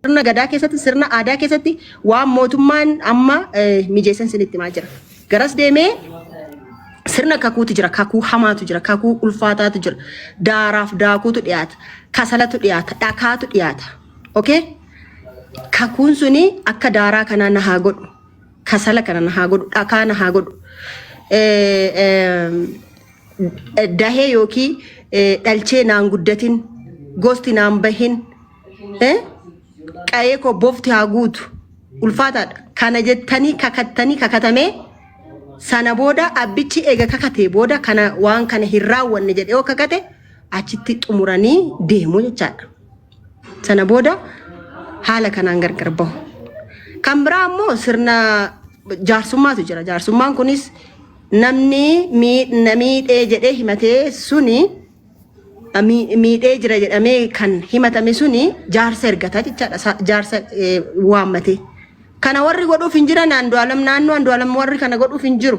Sirna gadaa keessatti, sirna aadaa keessatti waan mootummaan amma mijeessan sinitti himaa jira. Garas deemee sirna kakuutu jira, kakuu hamaatu jira, kakuu ulfaataatu jira. Daaraaf daakuutu dhiyaata, kasalatu dhiyaata, dhakaatu dhiyaata. Okay? Kakuun suni akka daaraa kanaa na haa godhu, kasala kana na haa godhu, dhakaa na haa godhu. Dahee yookiin dhalchee naan guddatin, gosti naan bahin, Qa'ee koo bofti haa guutu. Ulfaataadha. Kana jettanii kakattanii kakatamee sana booda abbichi eega kakatee booda kana waan kana hin raawwanne jedhee yoo kakate achitti xumuranii deemu jechaadha. Sana booda haala kanaan gargar bahu. Kan biraa immoo sirna jaarsummaatu jira. Jaarsummaan kunis namni na miidhee jedhee himatee suni miidhee jira jedhamee kan himatame suni jaarsa ergata jechaadha. Jaarsa waammatee. Kana warri godhuuf hin jiran Andu'aalam naannoo Andu'aalam warri kana godhuuf hin jiru.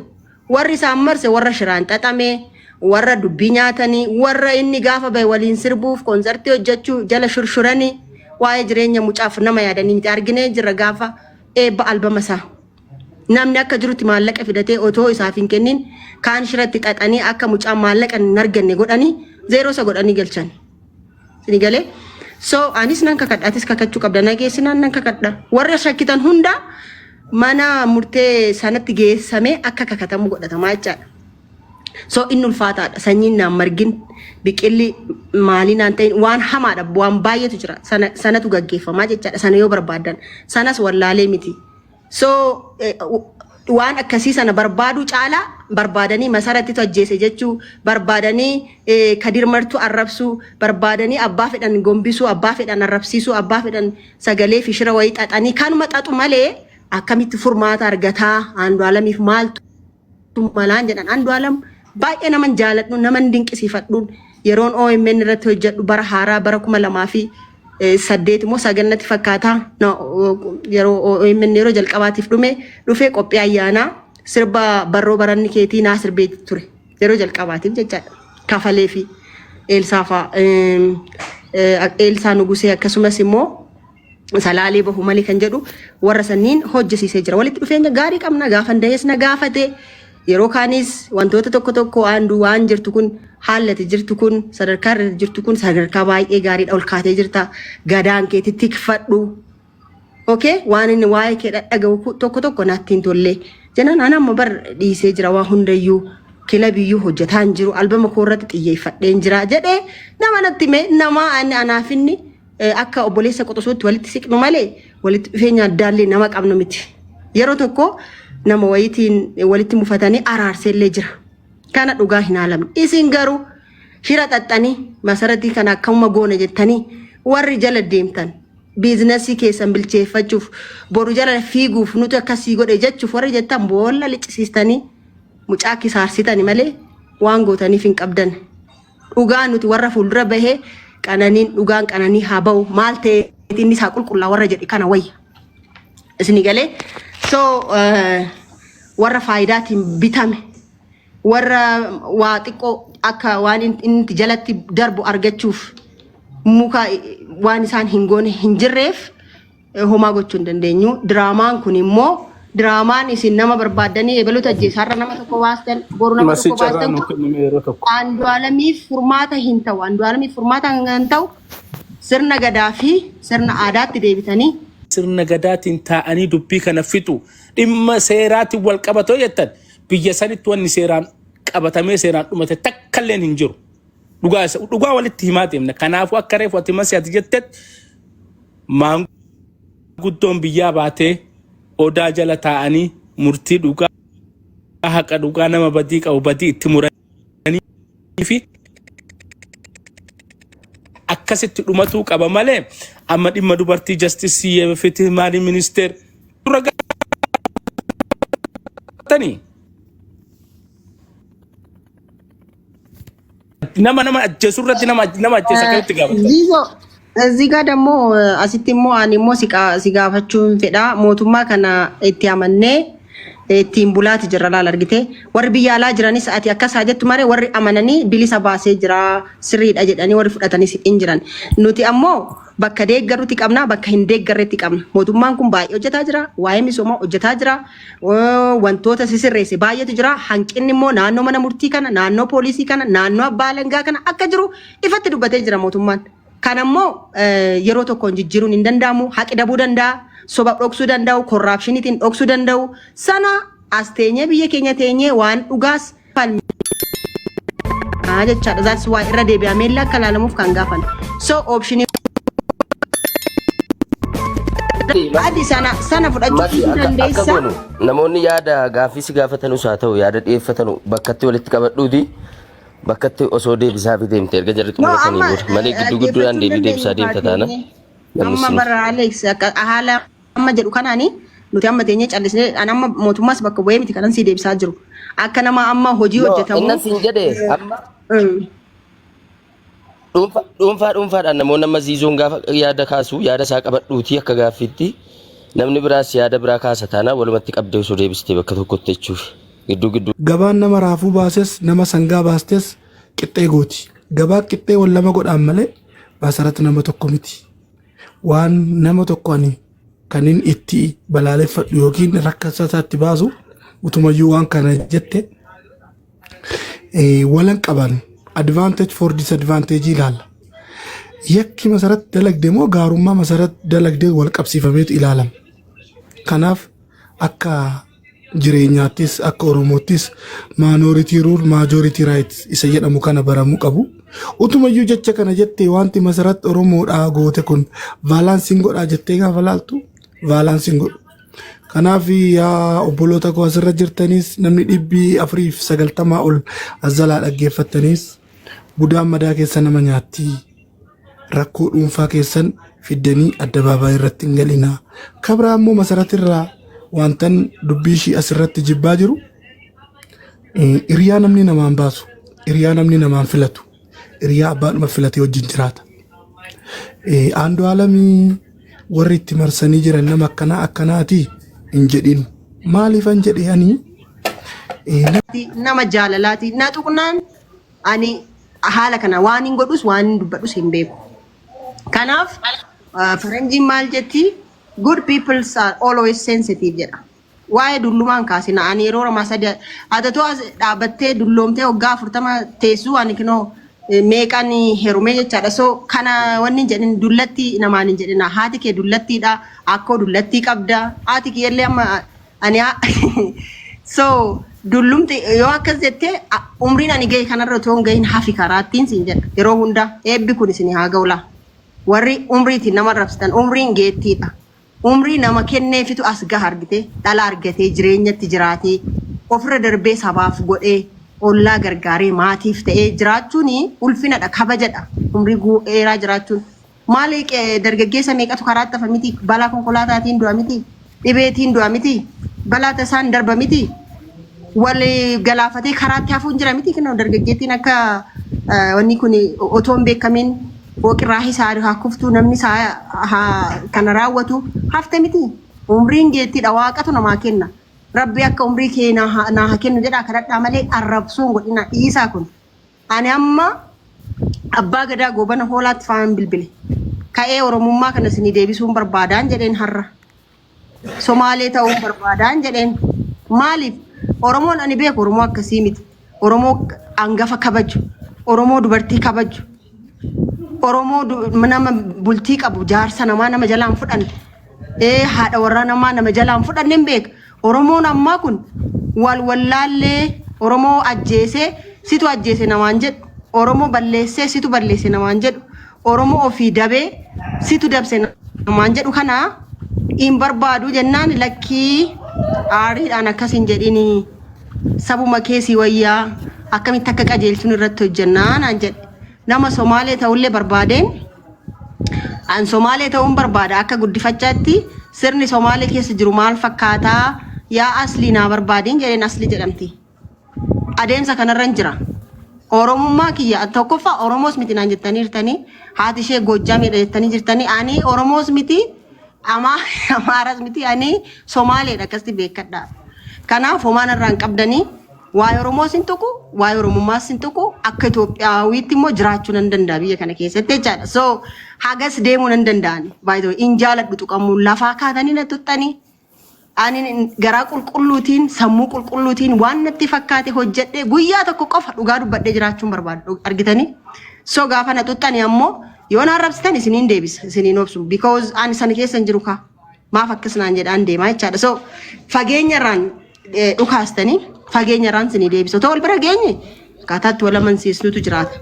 Warri isaan marse warra shiraan xaxame, warra dubbii nyaatanii, warra inni gaafa bahe waliin sirbuuf koonsartii hojjechuu jala shurshuranii waa'ee jireenya mucaaf nama yaadanii miti arginee jirra gaafa eebba albama isaa. Namni akka jirutti maallaqa fidatee otoo isaaf hin kennin kaan shiratti xaxanii akka mucaan maallaqa hin arganne godhanii zeeroo isa godhanii galchan. Sini galee? So anis nan kakadha atis kakachuu qabda na geessinaan nan kakadha. Warra shakkitan hunda mana murtee sanatti geessamee akka kakatamu godhatamaa jechaadha. So inni ulfaataadha. Sanyiin naan margin biqilli maalii naan ta'in waan hamaadha waan baay'eetu jira. Sana, sanatu gaggeeffamaa jechaadha. Sana yoo barbaadan sanas wallaalee miti. So waan akkasii sana barbaaduu caalaa barbaadanii masarattitu ajjeese jechuu barbaadanii kadir martuu arrabsuu barbaadanii abbaa fedhan gombisuu abbaa fedhan arrabsiisuu abbaa fedhan sagalee fi shira wayii xaxanii kanuma xaxu malee akkamitti furmaata argataa Andu'aalamiif maaltu malaan jedhan Andu'aalam baay'ee naman jaaladhu naman dinqisiifadhuun yeroon OMN irratti hojjedhu bara haaraa bara 2008 immoo 9 natti fakkaata No, yeroo OMN yeroo jalqabaatiif dhume dhufee qophii ayyaanaa sirba barroo baranni keetii naa sirbee ture yeroo jalqabaatiif jechaadha kafalee fi Eelsaa fa'aa Eelsaa Nugusee akkasumas immoo Salaalee bahu malee kan jedhu warra sanniin hojjesiisee jira. Walitti dhufeenya gaarii qabna gaafan dahees na gaafate yeroo kaanis wantoota tokko tokko waan waan jirtu kun haalli ati jirtu kun sadarkaa irra jirtu kun sadarkaa baay'ee gaariidha ol kaatee jirta gadaan keetti tikfadhu. Okay waan inni waa'ee kee dhadhaga'u tokko tokko natti hin tolle. Jenaan ana amma bar dhiisee jira waa hundayyuu kilabiyyuu hojjetaa hin jiru albama koo irratti xiyyeeffadheen jira jedhee nama natti hime nama ani anaaf inni Akka obboleessa quxusuutti walitti siqnu malee walitti dhufeenya addaallee nama qabnu miti. Yeroo tokko nama wayitiin walitti mufatanii araarseellee jira. Kana dhugaa hin haalamne. Isin garuu shira xaxxanii masaratii kana akkamuma goona jettanii warri jala deemtan biizinasii keessan bilcheeffachuuf boru jala fiiguuf nuti akkasii godhe jechuuf warri jettan boolla liccisiistanii mucaa kisaarsitani malee waan gootaniif hin qabdan. Dhugaa nuti warra fuuldura bahe qananiin dhugaan qananii haa bahu maal ta'e inni isaa qulqullaa warra jedhe kana wayya. Isinii galee so warra faayidaatiin bitame warra waa xiqqoo akka waan inni jalatti darbu argachuuf muka waan isaan hin goone hin jirreef homaa gochuu hin dandeenyu. Diraamaan kun immoo diraamaan isin nama barbaaddanii ebaluutu ajjeesaarra nama tokko baastan boru nama Masii tokko carraa baastan nuu kun kennime yeroo tokko. Andu'aalamiif furmaata hin ta'u. Andu'aalamiif furmaata kan ta'u sirna gadaa fi sirna aadaatti deebitanii Sirna gadaatiin taa'anii dubbii kana fixu dhimma seeraatiin wal qabatoo jettan biyya sanitti wanni seeraan qabatamee seeraan dhumate takkalleen hin jiru. Dhugaa dhugaa walitti himaa deemna. Kanaafuu akka reefu ati masii ati jettetti Maanguddoon biyyaa baatee odaa jala taa'anii murtii dhugaa haqa dhugaa nama badii qabu badii itti muranii fi akkasitti dhumatuu qaba malee amma dhimma dubartii jastisii fitih maalii ministeer dura gaafatanii Nama nama ajjeesu irratti nama nama ajjeesa akkamitti gaafatta? Zizo እዚህ ጋር ደግሞ asitti immoo ani immoo si gaafachuun fedha mootummaa kana itti amannee Ittiin bulaati jirra laal argitee. Warri biyya alaa jiranis ati akkas haa jettu malee warri amananii bilisa baasee jira sirriidha jedhanii warri fudhatanis hin jiran. Nuti ammoo bakka deeggarrutti qabna bakka hin deeggarretti qabna. Mootummaan kun baay'ee hojjetaa jira. Waa'ee misoomaa hojjetaa jira. Wantoota sisirreesse baay'eetu jira. Hanqinni immoo naannoo mana murtii kana, naannoo poolisii kana, naannoo abbaa alangaa kana akka jiru ifatti dubbatee jira mootummaan. Kana immoo yeroo tokkoon jijjiiruun hin danda'amu. Haqi dabuu danda'a, soba dhoksuu danda'u, korraapshiniitiin dhoksuu danda'u. Sana as teenyee biyya keenya teenyee waan dhugaas falmaa jechaadha. That's why irra deebi'amee illee akka ilaalamuuf kan gaafan. So optionii adi sana sana fudhachuu Maki dhiisuu akka akka dandeessa. goonu namoonni yaada gaaffii si gaafatanus haa ta'u yaada dhiyeeffatanu bakkatti walitti qabadhuuti bakkatti osoo deebisaa fi deemte erga jarri No, xumuratanii amma booda malee gidduu gidduudhaan dhaggeeffachuu deebii hin deebisaa dandeenyu deemta taana kaateenye. namni Amma sin bara Alex akka haala amma jedhu kanaani nuti amma teenyee callisnee an amma mootummaas bakka bu'ee miti kanan sii deebisaa jiru. Akka nama amma hojii No, hojjetamu. innan siin jedhe amma dhuunfaa dhuunfaa dhuunfaadhaan namoonni amma ziizoon gaafa yaada kaasu yaada isaa qabadhuutii akka gaaffiitti namni biraas yaada biraa kaasa taanaan walumatti qabdee osoo deebistee bakka tokkotti jechuuf gidduu gidduu Gabaan nama raafuu baases nama sangaa baastes qixxee gooti. Gabaa qixxee wal lama godhaan malee Masarat nama tokko miti. Waan nama tokko ani kanin itti balaaleffadhu yookiin rakkasa isaatti baasu utumayyuu waan kana jette walan qaban advantage for disadvantage ilaalla. Yakki Masarat dalagde moo gaarummaa Masarat dalagde wal qabsiifameetu ilaalama. Kanaaf akka jireenyaattis akka Oromoottis minority rule majority right isa jedhamu kana baramuu qabu. Utumayyuu jecha kana jettee wanti Masarat Oromoodhaa goote kun balanceiin godhaa jettee gaafa laaltu balanceiin godhu. Kanaaf yaa obboloota koo asirra jirtanis namni 490 ol as jalaa dhaggeeffattanis budaan madaa keessa nama nyaatti. Rakkoo dhuunfaa keessan fiddanii addabaabaayii irratti hin galinaa. Kabraa immoo Masaratirraa wantan dubbii ishii asirratti jibbaa jiru hiriyaa namni namaan baasu, hiriyaa namni namaan filatu, hiriyaa abbaadhuma filatee wajjin jiraata. Andu'aalamii warri itti marsanii jiran nama akkanaa akkanaati hin jedhin. Maaliifan jedhe ani Nama jaalalaati. Na tuqnaan ani haala kana waan hin godhus waan hin dubbadhus hin beeku. Kanaaf faranjiin maal jetti? Good people are always sensitive jedha. Waa'ee dullumaan kaasina. Ani yeroo ramaa sadi adatoo as dhaabbattee dulloomtee waggaa 40 teessuu ani kinoo meeqaan heerumee jechaadha. So kana wanni hin jedhin dullatti namaan hin jedhina. Haati kee dullattiidha. Akkoo dullattii qabda. Haati kee illee amma ani so dullumti yoo akkas jettee umriin ani gahe kanarra otoo hin gahin hafi karaattiin siin jedha. Yeroo hunda eebbi kun isin haa ga'u laa. Warri umriitiin nama arrabsitan umriin geettiidha. Umrii nama kenneefitu as gaha argite dhala argatee jireenyatti jiraatee ofirra darbee sabaaf godhee ollaa gargaaree maatiif ta'ee jiraachuun ulfinadha kabajadha umrii dheeraa jiraachuun. Maali dargaggeessa meeqatu karaatti hafa miti balaa konkolaataatiin du'a miti dhibeetiin du'a miti balaa tasaan darba miti wal galaafatee karaatti hafuun jira miti kinoo dargaggeettiin akka wanni kun otoo hin beekamin fooqirraa isaa haa kuftuu namni isaa haa kana raawwatu hafte miti umriin geettiidha waaqatu namaa kenna rabbi akka umrii kee naa haa kennu jedhaa kadhadhaa malee arrabsuun godhina dhiisaa kun ani amma abbaa gadaa Goobana Hoolaatti faan bilbile ka'ee oromummaa kana isinii deebisuun barbaadaan jedheen har'a Somaalee ta'uun barbaadaan jedheen. Maaliif? Oromoon ani beeku Oromoo akkasii miti. Oromoo hangafa kabaju, Oromoo dubartii kabaju, Oromoo nama bultii qabu jaarsa namaa nama jalaan fudhanne, haadha warraa namaa nama jalaan fudhanne hin beeka. Oromoon ammaa kun wal wallaallee Oromoo ajjeesee situ ajjeese namaan jedhu, Oromoo balleessee situ balleesse namaan jedhu, Oromoo ofii dabee situ dabse namaan jedhu kana hin barbaadu jennaan lakkii aariidhaan akkas hin jedhini sabuma keessi wayyaa akkamitti akka qajeelchuun irratti hojjennaa naan jedhe. Nama Somaalee ta'ullee barbaadeen an Somaalee ta'uun barbaada akka guddifachaatti sirni Somaalee keessa jiru maal fakkaataa yaa aslii naa barbaadiin jedheen asli jedhamti. Adeemsa kanarra hin jira. Oromummaa kiyya tokkoffaa Oromoos miti naan jettanii jirtanii haati ishee Goojjaamiidha jettanii jirtanii ani Oromoos miti Amaaras miti ani Somaaleedha akkasitti beekadha. Kanaaf homaa narraa hin qabdanii waa'ee Oromoos hin tuqu, waa'ee Oromummaas hin tuqu, akka Itoophiyaawiitti immoo jiraachuu nan danda'a biyya kana keessatti jechaadha. So hagas deemuu nan danda'an. By the way, hin jaaladhu tuqamuu lafaa kaatanii na tuxxanii. Ani garaa qulqulluutiin sammuu qulqulluutiin waan natti fakkaate hojjedhee guyyaa tokko qofa dhugaa dubbadhee jiraachuun barbaadu argitanii. So gaafa na tuxxani ammoo yoo na arrabsitan isiniin deebisa isiniin obsu because ani sana keessa hin jiru kaa maaf akkas naan jedhaan deemaa jechaadha. So fageenya irraan dhukaastanii fageenya irraan isinii deebisa. Otoo wal bira geenye akkaataatti wal amansiisnutu jiraata.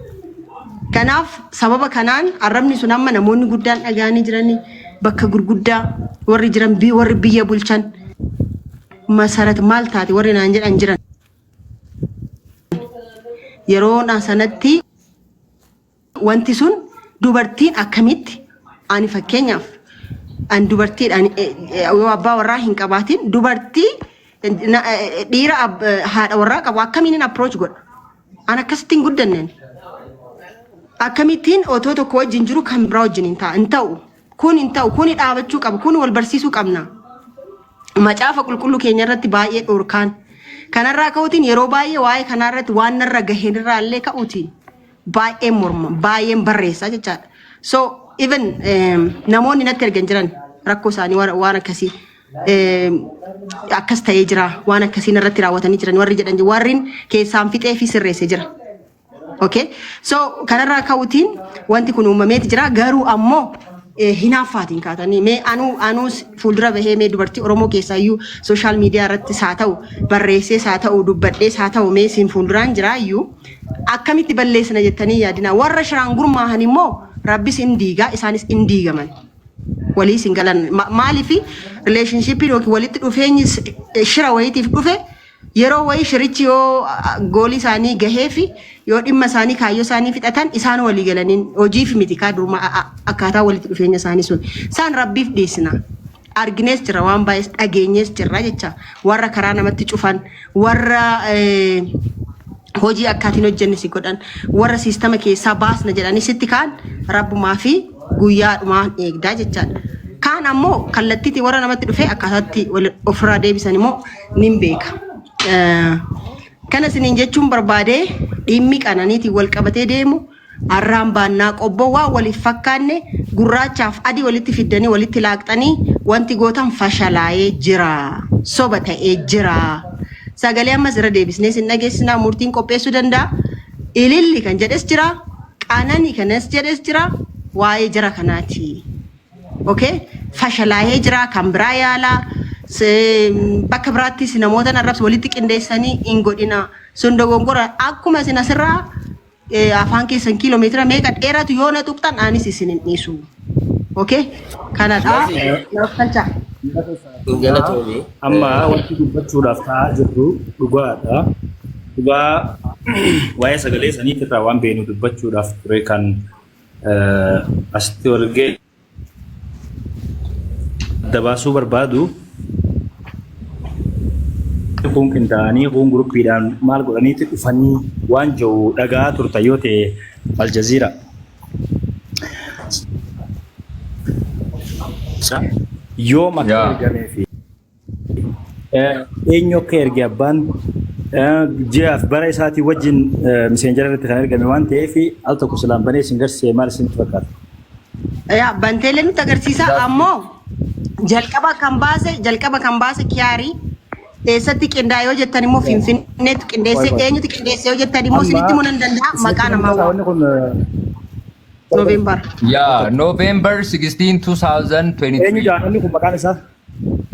Kanaaf sababa kanaan arrabni sun amma namoonni guddaan dhaga'anii jiranii bakka gurguddaa warri jiran warri biyya bulchan Masarat maal taate warri naan jedhan jiran. Yeroo sanatti wanti sun dubartiin akkamitti ani fakkeenyaaf ani dubartiidhaan yoo abbaa warraa hin qabaatin dubartii dhiira haadha warraa qabu akkamiin approach godha? An akkasitti hin guddanneen. Akkamittiin otoo tokko wajjin jiru kan biraa wajjin hin ta'a hin ta'u. Kun hin ta'u, kuni dhaabachuu qaba, kun wal barsiisuu qabna. Macaafa qulqulluu keenya irratti baay'ee dhorkaan. Kanarraa ka'uutiin yeroo baay'ee waa'ee kanaa irratti waan narra gaheen irraa illee ka'uutiin baay'een morma, baay'een barreessa jechaadha. So even namoonni natti ergan jiran rakkoo isaanii waan akkasii akkas ta'ee jira, waan akkasii narratti raawwatanii jiran warri jedhan warrin keessaan fixee fi sirreesse jira. Okay? So kanarraa ka'uutiin wanti kun uumameeti jira garuu ammoo hinaaffaatiin kaatanii mee anuu anuus fuuldura bahee mee dubartii Oromoo keessaayyuu social media irrattis haa ta'u barreessees haa ta'u dubbadhees haa ta'u mee isin fuulduraan jiraayyuu akkamitti balleessina jettanii yaadina warra shiraan gurmaahan immoo rabbis in diigaa isaanis in diigaman. Walii isin galan maaliif relationshippiin yookiin walitti dhufeenyi shira wayiitiif dhufe yeroo wayii shirichi yoo goolii isaanii gahee fi yoo dhimma isaanii kaayyoo isaanii fixatan isaan walii galaniin hojiif miti kaa duruma akkaataa walitti dhufeenya isaanii sun isaan rabbiif dhiisna. Arginees jira waan baay'ees dhageenyees jirra jecha warra karaa namatti cufan warra hojii akkaatiin hojjenne si godhan warra siistama keessaa baasna jedhanii sitti kaan rabbumaa fi guyyaadhumaa eegdaa jechaadha. Kaan ammoo kallattiitti warra namatti dhufee akkaataatti ofirraa deebisan immoo nin beeka. Kana isiniin jechuun barbaadee dhimmi qananiitiin wal qabatee deemu arraan baannaa qobboo waan waliif fakkaanne gurraachaaf adii walitti fiddanii walitti laaqxanii wanti gootan fashalaa'ee jira. Soba ta'ee jira. Sagalee ammas irra deebisnee isin dhageessinaa murtiin qopheessuu danda'a. Ililli kan jedhes jira. Qanani kanas jedhes jira. Waa'ee jara kanaati. Okay? Fashalaa'ee jira kan biraa yaalaa. Bakka biraattis namoota arrabsu walitti qindeessanii hin godhina. Sun dogongora akkuma isin asirraa afaan keessan kiiloomeetira meeqa dheeratu yoo na tuqxan anis isin hin dhiisu. Okay? Kanadha. Naaf galchaa. Galatoomi. Amma wanti dubbachuudhaaf ta'aa jirru dhugaadha. Dhugaa waa'ee sagalee saniitirraa waan beeknu dubbachuudhaaf ture kan asitti wal ga'e adda baasuu barbaadu. Kun qindaa'anii kun guruppiidhaan maal godhaniitti dhufanii waan jiru dhagaa turtan yoo ta'e Aljazeera. Yoom akka ergamee fi eenyu akka erge abbaan ji'aaf bara isaatii wajjin miseenjara irratti kan ergame waan ta'eef al tokko silaan banee isin garsiise maal isinitti fakkaata? Yaa banteelee nutti agarsiisa ammoo jalqaba kan baase kiyaarii eessatti qindaa'e yoo jettan immoo Finfinneetu qindeesse eenyutu qindeesse yoo jettan immoo isinitti himuu nan danda'a maqaa namaa waama. Wanni kun November. Yaa November 16 eenyu 2023. Jaalalli kun maqaan isaa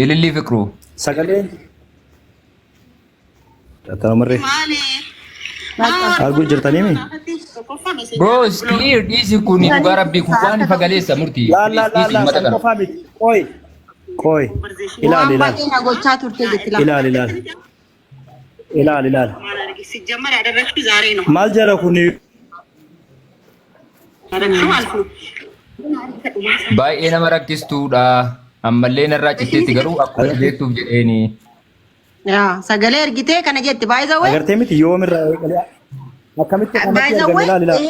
Ilillii Fiqruu. Sagaleen Tattamarree arguu jirtanii? Bro, it's clear. Dhiisi kun dhugaa rabbii kun waan ifa galeessa murtii. Laal laal laal Dhiisi laal uummata san kana. qofaa miti. Qoy qoy ilaali Waan ilaali baay'ee na gochaa turte jetti lafa. Ilaali ilaali ilaali ilaali ሲጀመር ያደረግሽው ዛሬ ነው maal jedha kun? ያደረግሽው ማለት ነው። Baay'ee nama rakkistuudha. Ammallee narraa citteetti garuu akkuma beektuuf jedheeni. Yaa sagalee ergitee kana jetti baay'ee Agartee miti yoomirraa eegalee akkamitti kanatti By the argame way, ilaali ilaali.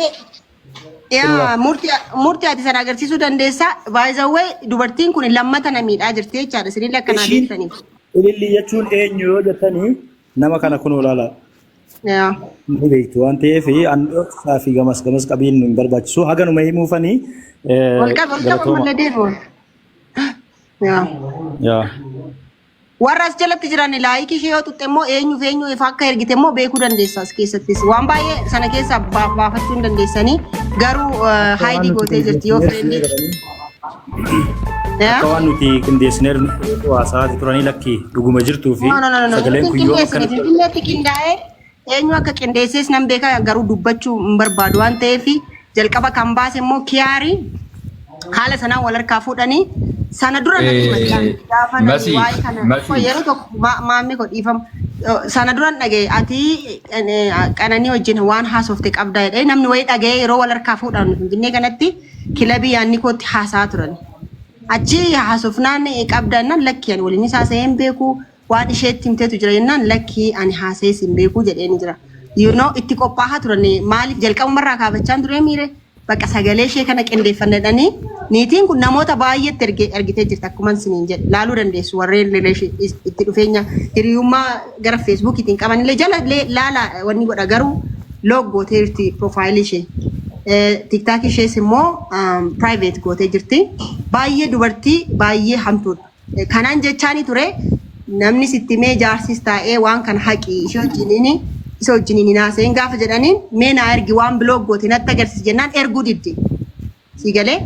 Yaa murtii ati sana agarsiisuu dandeessaa. By the way, dubartiin kun lammata na miidhaa jirti jechaadha. Isinillee akkanaa Ishiin beektaniif. Ilillii jechuun eenyu yoo jettanii, nama kana kun olaala. Yaa. Ni beektu waan ta'eef an fi gamas gamas qabiin hin barbaachisu. Haganuma himuufanii. Wal qaba, wal qaba. Galatooma. Ammallee deemu. Yaa. Yaa. Warra as jalatti jiran like ishee yoo tuqxe immoo eenyuuf eenyu ifa akka ergite immoo beekuu dandeessa. As keessattis waan baay'ee sana keessaa baafachuu hin dandeessanii, garuu hide gootee jirti yoo friend. Akka waan nuti qindeessineerru haasaa turanii, lakkii, dhuguma jirtuu fi No, no, no, no. sagaleen kun yoo Qindeessine. akkana Finfinneetti qindaa'ee, eenyu akka qindeessees nan beeka, garuu dubbachuu hin barbaadu waan ta'eef. Jalqaba kan baase immoo Kiyaarii haala sanaan wal harkaa fuudhanii sana dura natti himan gaafa nani Masii, waa'ee kana Masii. Yeroo tokko maammi koo, dhiifama, sana duran dhagaye, ati Qananii wajjin waan haasofte qabdaa jedhee namni wayii dhagaye. Yeroo wal harkaa fuudhan Finfinnee kanatti kilabii yaanni kootti haasaa turan. Achi haasofnaan qabdannaan, lakkii, ani waliin haasa'ee hin beeku, waan isheetti himteetu jira jennaan, lakkii, ani haasa'ees hin beeku jedhee ni jira. Itti qophaa'aa turan. Maaliif jalqabumarraa kaafachaan ture miire bakka sagalee ishee kana qindeeffannadhanii niitiin kun namoota baay'eetti ergitee jirti. Akkuma isiniin jedhe, laaluu dandeessu. Warreen relation itti dhufeenya hiriyummaa gara Facebookiitiin qabanillee jala laala wanni godha, garuu lock gootee jirti profile ishee. TikTok ishees immoo private gootee jirti. Baay'ee dubartii baay'ee hamtuudha. Kanaan jechaani ture, namni sitti mee jaarsis taa'ee waan kana haqii, ishee wajjiniin isa wajjiniin hin haasa'in gaafa jedhaniin, mee naa ergi, waan block goote natti agarsiisi jennaan erguu didde. Si galee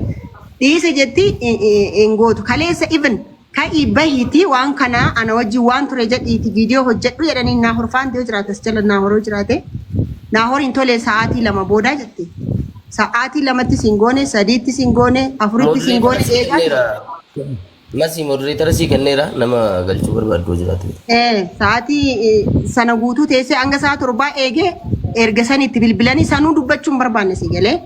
dhiise jetti hin gootu. Kaleessa even ka'ii bahiitii waan kana ana wajjin waan ture jedhiiti viidiyoo hojjedhu jedhanii, naa horfaan yoo jiraate as jala naa horoo jiraate, naa horiin tolee sa'aatii 2 boodaa jette. Sa'aatii 2tti siin goone, 3tti siin goone, 4tti siin goone Moderator sii eegaa. kenneera. Masii, moderator sii kenneera, nama galchuu barbaaddu jiraate. Sa'aatii sana guutuu teessee hanga sa'a 7 eegee erga san itti bilbilanii sanuu dubbachuu hin barbaanne, si galee.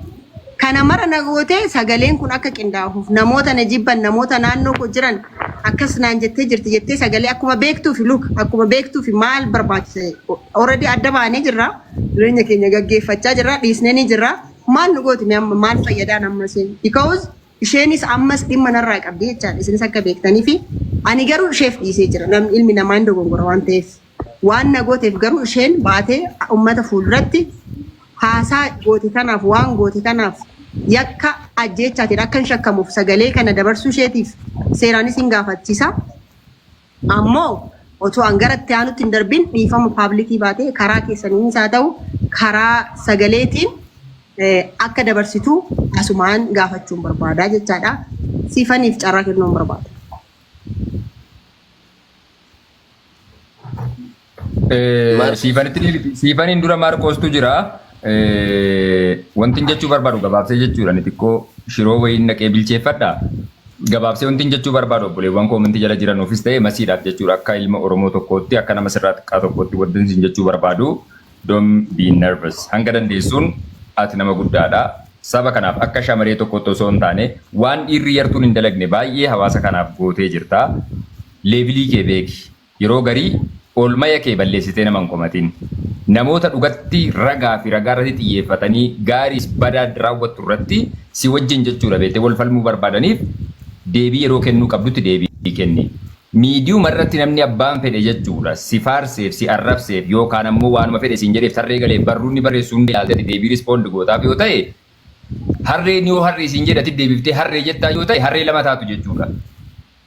Kana mara na gootee sagaleen kun akka qindaa'uuf namoota na jibban, namoota naannoo koo jiran akkas naan jettee jirti jettee sagalee akkuma beektuufi look, akkuma beektuufi maal barbaachisa? Already adda baanee jirra, jireenya keenya gaggeeffachaa jirra, dhiisnee ni jirra. Maal nu gooti mee amma? Maal fayyadaan amma isheen? Because isheenis ammas dhimma narraa qabdi jechaadha, isinis akka beektanii fi ani garuu isheef dhiisee jira. Namni ilmi namaa hin dogongora waan ta'eef, waan na gooteef garuu isheen baatee uummata fuulduratti haasaa goote kanaaf, waan goote kanaaf, yakka ajjeechaatiin akka hin shakkamuuf sagalee kana dabarsuu isheetiif seeraanis hin gaafachiisa. Ammoo otoo an gara itti aanutti hin darbin dhiifama public baatee karaa keessaniinis haa ta'u karaa sagaleetiin akka dabarsitu asumaan gaafachuun barbaada jechaadha. Siifaniif carraa kennuun barbaada. Siifanitti deebiti. Siifaniin dura Maarqoostu jira. Wanti jechuu barbaadu gabaabsee jechuudha. Ani xiqqoo shiroo wayiin naqee bilcheeffadha. Gabaabsee wanti jechuu barbaadu obboleewwan comment jala jiranuufis ta'e masiidhaaf jechuudha. Akka ilma Oromoo tokkootti, akka nama sirraa xiqqaa tokkootti wanti isin jechuu barbaadu, don't be nervous. Hanga dandeessuun ati nama guddaadha. Saba kanaaf akka shamaree tokkotti osoo hin taane waan dhiirri yartuun hin dalagne baay'ee hawaasa kanaaf gootee jirta. Level kee beeki. Yeroo garii oolmaya kee balleessitee nama hin komatin. Namoota dhugatti ragaa fi ragaa irratti xiyyeeffatanii gaariis badaa raawwattu irratti si wajjin jechuudha beektee wal falmuu barbaadaniif deebii yeroo kennuu qabdutti deebii kenni. Miidiyuma irratti namni abbaan fedhe jechuudha si faarseef, si arrabseef, yookaan ammoo waanuma fedhe siin jedheef tarree galeef barruun ni barreessu hundi ilaaltee deebii respond gootaaf yoo ta'e, harreen yoo harree siin jedhati deebiftee harree jettaa yoo ta'e, harree lama taatu jechuudha.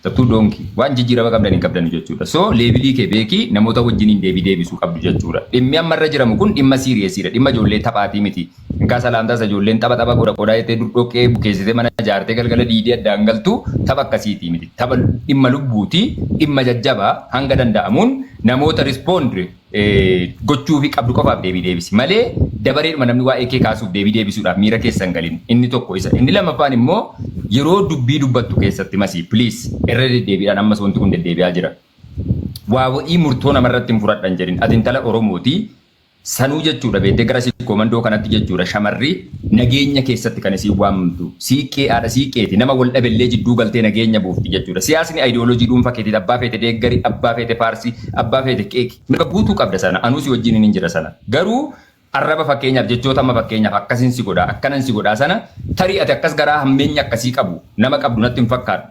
Tattuu donkey waan jijjiirama qabdan hin qabdan jechuudha. So level kee beekii namoota wajjiniin deebii deebisuu qabdu jechuudha. Dhimmi amma irra jiramu kun dhimma seriousiidha. Dhimma ijoollee taphaatii miti. Inkaa salaamtaas ijoolleen tapha tapha godha qodaa jettee dur dhoqqee bukeessitee mana ijaartee galgala dhiidee addaan galtu tapha akkasiitii miti. Tapha dhimma lubbuuti, dhimma jajjabaa. Hanga danda'amuun namoota respond gochuufi qabdu qofaaf deebii deebisi malee dabareedhuma namni waa'ee kee kaasuuf deebii deebisuudhaaf miira keessa hin galin. Inni tokko isa. Inni lammaffaan immoo yeroo dubbii dubbattu keessatti, Masii, please, irra deddeebiidhaan ammas wanti kun deddeebi'aa jira. Waa wa'ii murtoo namarratti hin fudhadhan jedhin. Ati intala Oromooti. Sanuu jechuudha beektee gara sikkoo kanatti jechuudha shamarri nageenya keessatti kan isiin waamamtu siiqqee haadha siiqqeeti, nama wal dhabellee jidduu galtee nageenya buufti jechuudha. Siyaasni ideology dhuunfaa keetiiti. Abbaa feete deeggari, abbaa feete faarsi, abbaa feete qeeqi. Mirga guutuu qabda sana, anuu si wajjin hin jira sana. Garuu arraba, fakkeenyaaf jechoota amma fakkeenyaaf akkasin si godhaa, akkanan si godhaa sana, tarii ati akkas garaa hammeenya akkasii qabu nama qabdu natti hin fakkaatu.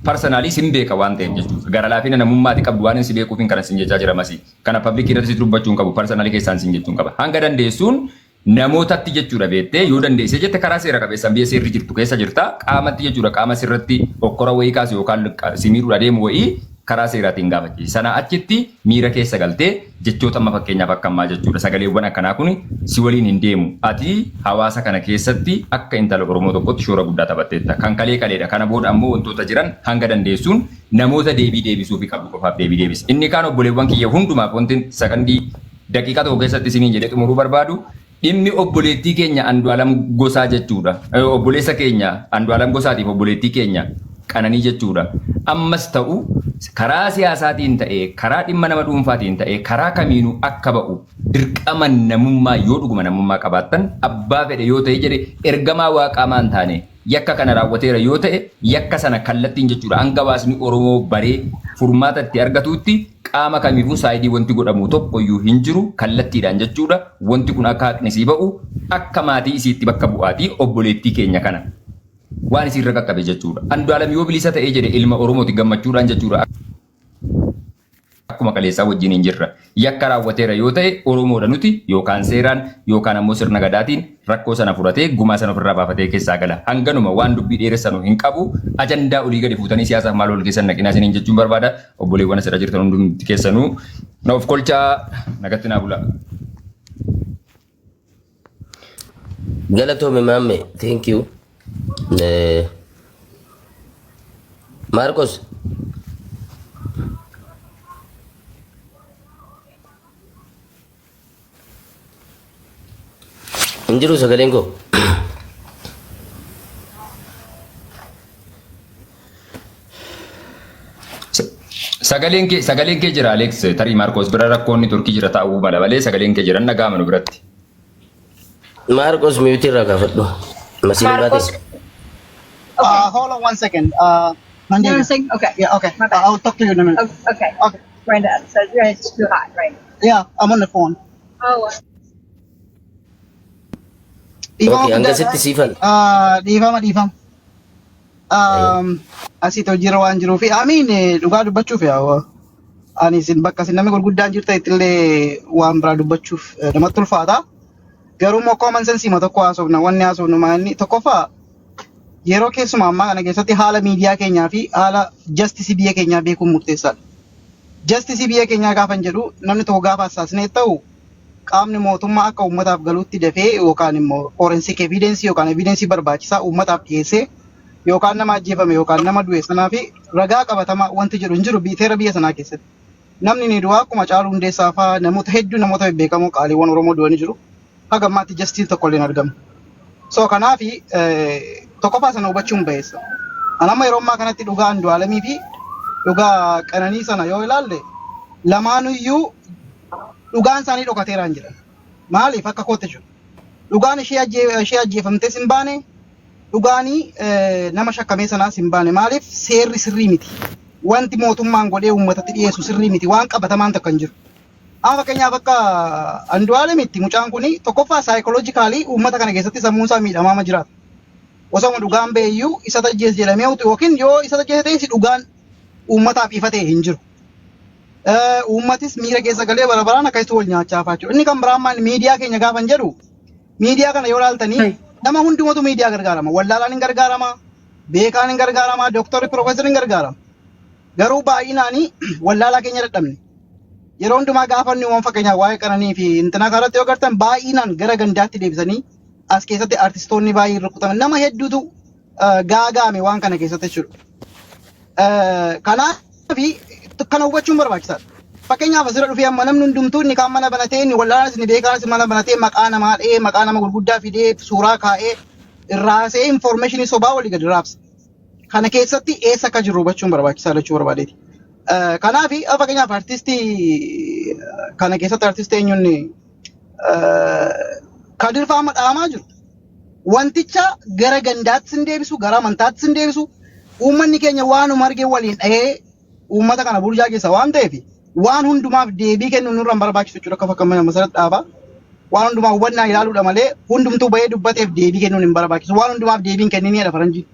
Personally sin beeka waan ta'eef jechuudha. Gara laafina namummaati qabdu waan si beekuuf kana sin jechaa jira Masii. Kana public irratti dubbachuu hin qabu. Personally keessaan sin jechuu hin qaba. Hanga dandeessuun namootatti jechuudha beektee yoo dandeesse jette karaa seera qabeessaan biyya seerri jirtu keessa jirta qaamatti jechuudha qaama sirratti okkora wayii kaasu yookaan si miidhuudha deemu wayii karaa seeraatiin gaafachiisi. Sana achitti miira keessa galtee jechoota amma fakkeenyaaf akka ammaa jechuudha sagaleewwan akkanaa kun si waliin hin deemu. Ati hawaasa kana keessatti akka intala Oromoo tokkotti shoora guddaa taphatteetta. Kan kalee kaleedha. Kana booda ammoo wantoota jiran hanga dandeessuun namoota deebii deebisuufi qabdu qofaaf deebii deebisi. Inni kaan obboleewwan kiyya hundumaaf wanti sakandii daqiiqaa tokko keessatti isiniin jedhee xumuruu barbaadu dhimmi obboleettii keenya Andu'aalam Gosaa jechuudha. Obboleessa keenya Andu'aalam Gosaatiif obboleettii keenya Qananii jechuudha. Ammas ta'u karaa siyaasaatiin ta'ee karaa dhimma nama dhuunfaatiin ta'ee karaa kamiinuu akka ba'u dirqama namummaa yoo dhuguma namummaa qabaattan abbaa fedhe yoo ta'e jedhe ergamaa waaqaa maan taane yakka kana raawwateera yoo ta'e yakka sana kallattiin jechuudha hanga hawaasni Oromoo baree furmaata itti argatuutti qaama kamiifuu saayidii wanti godhamu tokkoyyuu hin jiru kallattiidhaan jechuudha wanti kun akka haqni isii ba'u akka maatii isiitti bakka bu'aatii obboleettii keenya kana waan isiirra qaqqabe jechuudha. Andu'aalam yoo bilisa ta'ee jedhe ilma Oromooti gammachuudhaan jechuudha. Akkuma kaleessaa wajjin hin jirra. Yakka raawwateera yoo ta'e Oromoodha nuti yookaan seeraan yookaan ammoo sirna gadaatiin rakkoo sana furatee gumaa sana ofirraa baafatee keessaa gala. Hanganuma waan dubbii dheeressanu hin qabu. Ajandaa olii gadi fuutanii siyaasaaf maal ol keessan naqinaa isiniin jechuun barbaada. Obboleewwan asirra jirtan hundumti keessanuu na of kolchaa nagatti naa bulaa. Galatoomi maamme. Thank you. Maarqos. Hin jiru sagaleen koo. Sagaleen kee jira Alex, tarii Maarkos bira rakkoonni Turkii jira ta'uu mala malee sagaleen kee jira dhaga'ama nu biratti. Maarqos mute irraa kaafadhu. Masiin baate. Marcos. Okay. Hold on one second. You want Nandini. to sing? Okay. Yeah, okay. My bad. I'll talk to you in a minute. Oh, okay. Okay. Brenda says it's too hot, right? Yeah, I'm on the phone. Oh. Dhiifama Okay, guddaadha. hangasitti siifan. Dhiifama dhiifama. Asitti hojiirra waan jiruuf, I mean, dhugaa dubbachuuf yaa ani isin bakka isin namni gurguddaan jirtan illee waan biraa dubbachuuf namatti ulfaata. Garuu immoo common sense ma tokko haasofna wanni haasofnu maal tokkoffaa yeroo keessumaa ammaa kana keessatti haala miidiyaa keenyaa fi haala justice biyya keenyaa beekuun murteessaadha. Justice biyya keenyaa gaafan jedhu namni tokko gaafa assassinate ta'u qaamni mootummaa akka uummataaf galuutti dafee yookaan immoo forensic evidence yookaan evidence barbaachisaa uummataaf dhiyeessee yookaan nama ajjeefame yookaan nama du'e sanaa fi ragaa qabatamaa wanti jedhu hin jiru seera biyya sanaa keessatti. Namni ni du'a akkuma Caaluu Hundeessaa fa'aa namoota hedduu namoota bebbeekamoo qaaliiwwan Oromoo du'anii jiru. Haga ammaatti justice tokko illee hin argamne. So kanaafi tokkoffaa sana hubachuun bayeessa. Ani amma yeroo ammaa kanatti dhugaa Andu'aalamii fi dhugaa Qananii sana yoo ilaalle lamaanuyyuu dhugaan isaanii dhokateera hin jedhan. Maaliif akka kootti jechuudha. Dhugaan ishee ajjeefamtes hin baane, dhugaanii nama shakkamee sanaas hin baane. Maaliif seerri sirrii miti. Wanti mootummaan godhee uummatatti dhiyeessu sirrii miti. Waan qabatamaan takka hin jiru. Amma fakkeenyaaf akka Andu'aalemitti mucaan kun tokkoffaa psychologically uummata kana keessatti sammuun isaa miidhamaa jiraata. Osoo dhugaan ba'e iyyuu isa tajjees jedhamee yookiin yoo isa tajjeese ta'e dhugaan uummataaf ifa ta'e hin jiru. Uummatis miira keessa galee bara baraan akkasitti wal nyaachaa fa'aa jechuudha. Inni kan biraan maal miidiyaa keenya gaafan jedhu miidiyaa kana yoo ilaaltanii nama hundumatu miidiyaa gargaarama. Wallaalaan hin gargaarama, beekaan hin gargaarama, dooktarri piroofeesarri hin gargaarama. Garuu baay'inaanii wallaalaa keenya dadhabne. Yeroo hundumaa gaafa inni waan fakkeenyaaf waa'ee Qananii fi intinaa kanarratti yoo agartan baay'inaan gara gandaatti deebisanii as keessatti artistoonni baay'een rukutaman nama hedduutu gaagaame waan kana keessatti jechuudha. Kanaaf kana hubachuun barbaachisaadha. Fakkeenyaaf asirra dhufee amma namni hundumtuu inni kaan mana banatee inni wallaalas inni beekaanis mana banatee maqaa namaa dhahee maqaa nama gurguddaa fidee suuraa kaa'ee irraasee information sobaa walii gadi raabsa. Kana keessatti eessa akka jiru hubachuun barbaachisaadha jechuu barbaadeeti. Kanaaf fakkeenyaaf artistii kana keessatti artistii eenyuun Kadir fa'aa dhaamaa jiru. Wanticha gara gandaatti sin deebisu, gara amantaatti sin deebisu, uummanni keenya waanuma argee waliin dhahee uummata kana burjaa keessa waan ta'eef waan hundumaaf deebii kennuun nurra hin barbaachisu jechuudha akka fakkaatu masarat dhaabaa. Waan hundumaa hubannaa ilaaluudha malee hundumtuu bahee dubbateef deebii kennuun hin barbaachisu. Waan hundumaaf deebiin kenninidha faranjiin.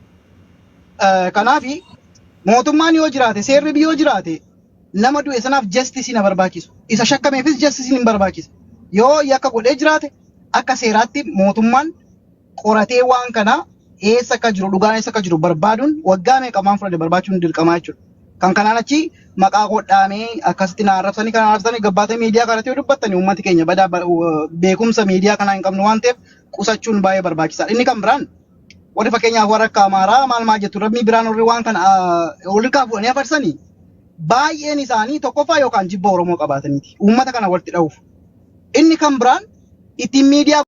Kanaafi Mootummaan yoo jiraate, seerri yoo jiraate, nama du'e sanaaf justice na barbaachisu. Isa shakkameefis justice hin barbaachisa. Yoo yakka godhee jiraate, akka seeraatti mootummaan qoratee waan kana eessa akka jiru, dhugaan eessa akka jiru barbaaduun, waggaa meeqa maan fudhate barbaachuun dirqamaa jechuudha. Kan kanaan achi maqaa godhaamee akkasitti na arrabsanii, kan arrabsanii gabbaatee miidiyaa kanatti yoo dubbattani, uummati keenya badaa beekumsa miidiyaa kanaa hin qabnu waan ta'eef qusachuun baay'ee barbaachisaadha. Inni kan biraan, warri fakkeenyaaf warra akka Amaaraa maal maal jettu, rabbii biraan warri waan kana walirraa fuudhanii afarsanii, baay'een isaanii tokkoffaa yookaan jibba Oromoo qabaataniiti. Uummata kana walitti dha'uuf. Inni kan biraan ittiin miidiyaa